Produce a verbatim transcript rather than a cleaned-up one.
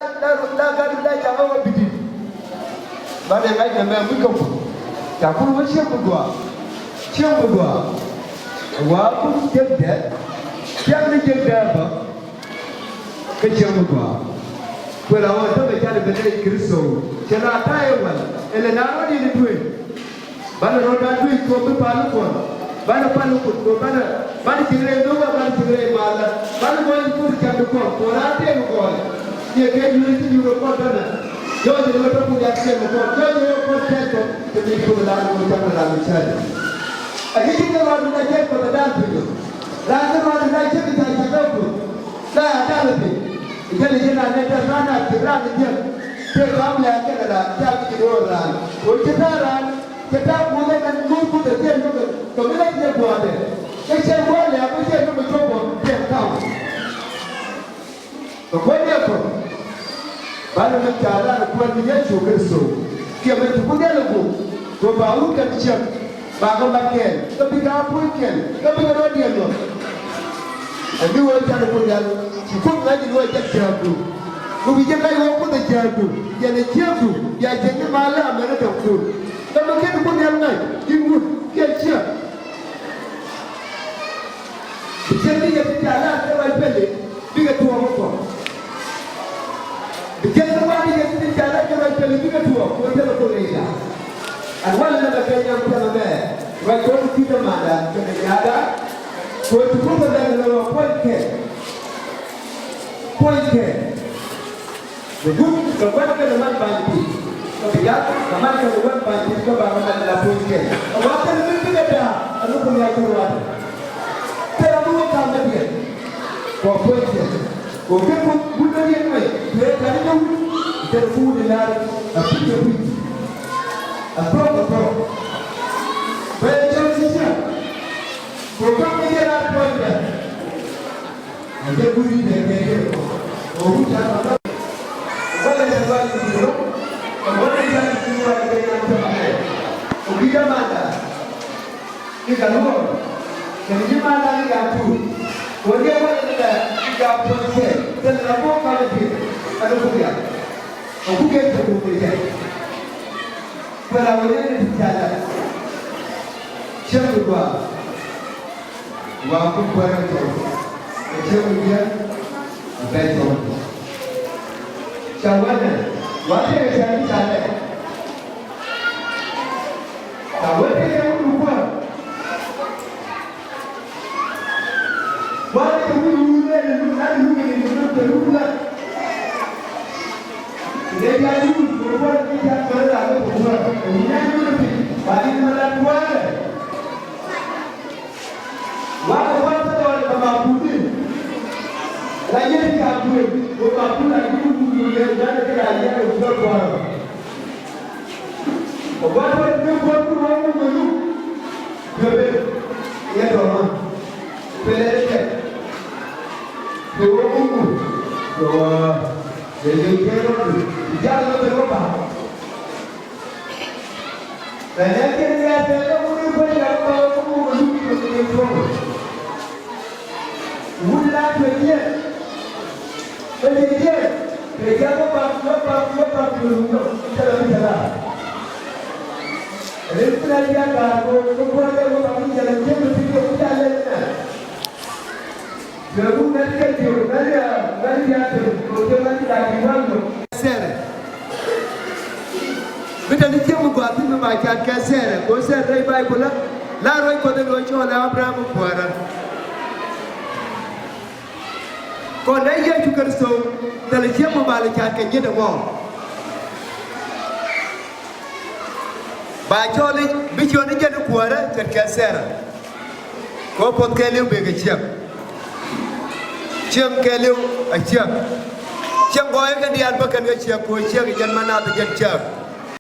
La, la, la gat la jakä wä bidit. Banɛ ŋa̱c nɛmɛ muc kä Kuoth. Ca Kuoth wä cieŋ mi gɔaa. Cieŋ mi gɔaa. Wa Kuoth jek dɛ. Piaŋ ni jek dɛ bä. Kä cieŋ mi gɔaa. Kuɛ la wä tämɛ canɛ ben rɛy Kritho. Cɛ la ta̱yɛ wal. Ɛlɛ na rɔ̱diɛn i̱ duee. Banɛ rɔ̱dan duec Kuɔth bi pal ni Kuɔth. Banɛ pal ni Kuoth, banɛ, banɛ cieŋ rɛy nhökä, banɛ cieŋ rɛy malä. Banɛ gɔɔy ni Kuoth cak ni Kuɔth, Kuɔth raan tëë ni gɔɔy. Yɛ kɛ nyuur ci nyuur Kuɔth banɛ. Jɔɔc ni wä tɔ Kuoth yak cieŋ ni Kuɔth. Jɔɔc ni wä Kuɔth cak Kuɔth. Kɛ mi Kuoth lam ni Kuɔth cak ni lam ni cak. A ci ci kɛ rɔɔdu na cieŋ Kuɔth a da̱a̱n piny. Raan ci rɔɔdu na cieŋ ni cak cak Kuoth. La a da̱a̱n piny. Jɛn jɛn a nɛn tɛ raan a ti raan ni jɛn. Tëë raan lɛ kɛn raan, ca bi ci rɔɔd raan. Wä ci ta̱a̱ raan. Cɛ ta̱a̱ kuɔth ɛn ɛn ŋuut kuth ɛ tiɛn nhɔk ɛ kɛ mi lɛ tiɛn gua̱a̱tɛ. Kä cɛ gua̱a̱t lɛ a bi tiɛn nhɔk ɛ cuɔp ɔ tiɛn kaw. Kɛ kuäär ni ɛ kɔn. Banɛ mi ca lar ɛ Kuäär ni Yecu Kritho. Kiɛ mɛ ci kun diaal ɛ guɔ̱p. Kɛ ba wut kɛn cäk. Ba kɛ mat kɛn. Kä bikɛ a puɔ̱ny kɛn. Kä bikɛ rɔ̱diɛn nhɔk. Ɛ mi wee canɛ kun diaal. Ci Kuoth ŋa̱c in wee jɛ jiääkdu. Kɛ wi̱c jɛ ŋa̱c wee Kuoth ɛ jiääkdu. Yɛn ɛ jiääkdu. Bia jiäk ni malä a mɛn ɛ tɔ̱ŋ kun. Kä mi ken Kuoth Nhial ŋa̱c in wut kiɛ ciek. Bi ciek ni yɛ ti ca lar kɛ ruac pɛli bikɛ tuɔɔk kä kɔn. Bi ciek ni ruac ni yɛ ti ca lar kɛ ruac pɛli bikɛ tuɔɔk kɛ wä thilɛ Kuoth rɛy da̱a̱. Ɛn walɛ nɛ bɛ kɛ nyam piɛmɛ mɛ ruac kɔn ti dämandan kɛnɛ nyaatdan. Kɛ wä ti Kuoth ɛ lɛl ɛ lɔ puɔ̱nykɛ. Puɔ̱nykɛ. Kɛ gua̱n kɛ gua̱n kɛnɛ man ba̱ny piny. Kɛ bi jath kɛ man kɛnɛ gua̱n ba̱ny piny kɛ ba kɛ man la puɔ̱ny kɛn. Kɛ wa̱th kɛnɛ min bikɛ da̱a̱ ɛ luk kɛ miac kɛ ruath. Kɛnɛ mi wä ka̱m ɛ diɛn. Kɛ puɔ̱ny kɛn. Kɛ kɛ gua̱n gua̱n kɛnɛ diɛn mɛ. Kɛ kɛnɛ kɛ wut. Kɛnɛ ku wut ilar. Ɛ puc ɛ puc. Ɛ pɔk ɛ pɔk. Bɛ jɔn si cia. Kɛ kɛ mi jɛ la puɔ̱ny kɛn. Ɛ jɛ gui̱i̱r jɛ kɛ jɛ kɔ. Ɛ wut ca kɔ. Ɛ wut ca kɔ. Ɛ wut ca kɔ. Ni ka luɔr. Kɛ ni ma la ni ka tu. Kɛ wut jɛ wut ni ka ni ka puɔ̱ny kɛ. Kɛ ni la puɔ̱ny kɛ ni ti. Ɛ ni ku ya. Ɛ ku kɛ jɛ ku kɛ jɛ. Kɛ la wut ni ti ca la. Cɛ ku gua. Wa ku kuɛrɛ tɔ. Ɛ cɛ ku jɛ. Ɛ bɛ tɔ. Ca wɛnɛ. Wa tɛ kɛ cɛ ni ca lɛ. Ca wɛnɛ kɛ ku kuɛrɛ. Wa tɛ ku ku lɛ ni lu na ni lu ni lu ni lu la. Ni ja lu ku kuɛrɛ ni ja kuɛrɛ la ku kuɛrɛ. Ni ja lu ni ba ni ma la kuɛrɛ. Wa kɛ kua̱r kä dɔɔn kɛ ma put in. La yɛn ti a kuëë wä ma put a ji̱ wut wut yɛn dan kɛ la yɛn wut kɛ kua̱r. Kɛ kua̱r kä dɔɔn kɛ kua̱r kä dɔɔn kɛ wut. Kɛ ben yɛ dɔɔn ma. Kɛ lɛ dɛ kɛ. Kɛ wä wut wut. Kɛ wä. Kɛ yɛ kɛ dɔɔn. Ja̱l wä kɛ wä ba. Bɛ nɛ kɛn kɛ tɛl kä wut in kuäär ca kä bä kä muk ɛ luk kɛ kɛ tuɔ̱k. Wut in a tuɛc yɛn. Kä cɛ yɛn kɛ ca kä bak kä bak kä bak kɛ luk kä cɛ lɛ mi cɛ la. Ɛ lek mi la diaal gaar kɛ kä kuäär kɛ kä bak mi cɛ lɛ mi cɛ mi ti kɛ wut ca lɛ mi nɛ. Sɛrɛ. Mi te ni cieŋ mi gɔaa thi̱n mi ba cat kɛ Sɛrɛ, kɛ ɣöö Sɛrɛ rɛy Bayböl ɛ la ruac Kuɔth in ɣöö cɔɔl ɛ Abraham kuäärä. Kɔn dee Yecu Kritho thilɛ cieŋ mi ba lɛ cat kɛ nyiet ɛmɔ. Ba cɔl i̱ bi ciöt ni jɛn i̱ kuäärä ce̱tkɛ Sɛrɛ. Kɛ ɣöö puɔ̱th kɛɛliw bëë kɛ ciɛk. Cieŋ kɛɛliw a ciɛk. Cieŋ gɔɔyä kɛn diaal bä kɛn kɛ ciɛk kɛ ɣöö ciɛk i̱ jɛn manath i̱ jɛn ciɛk.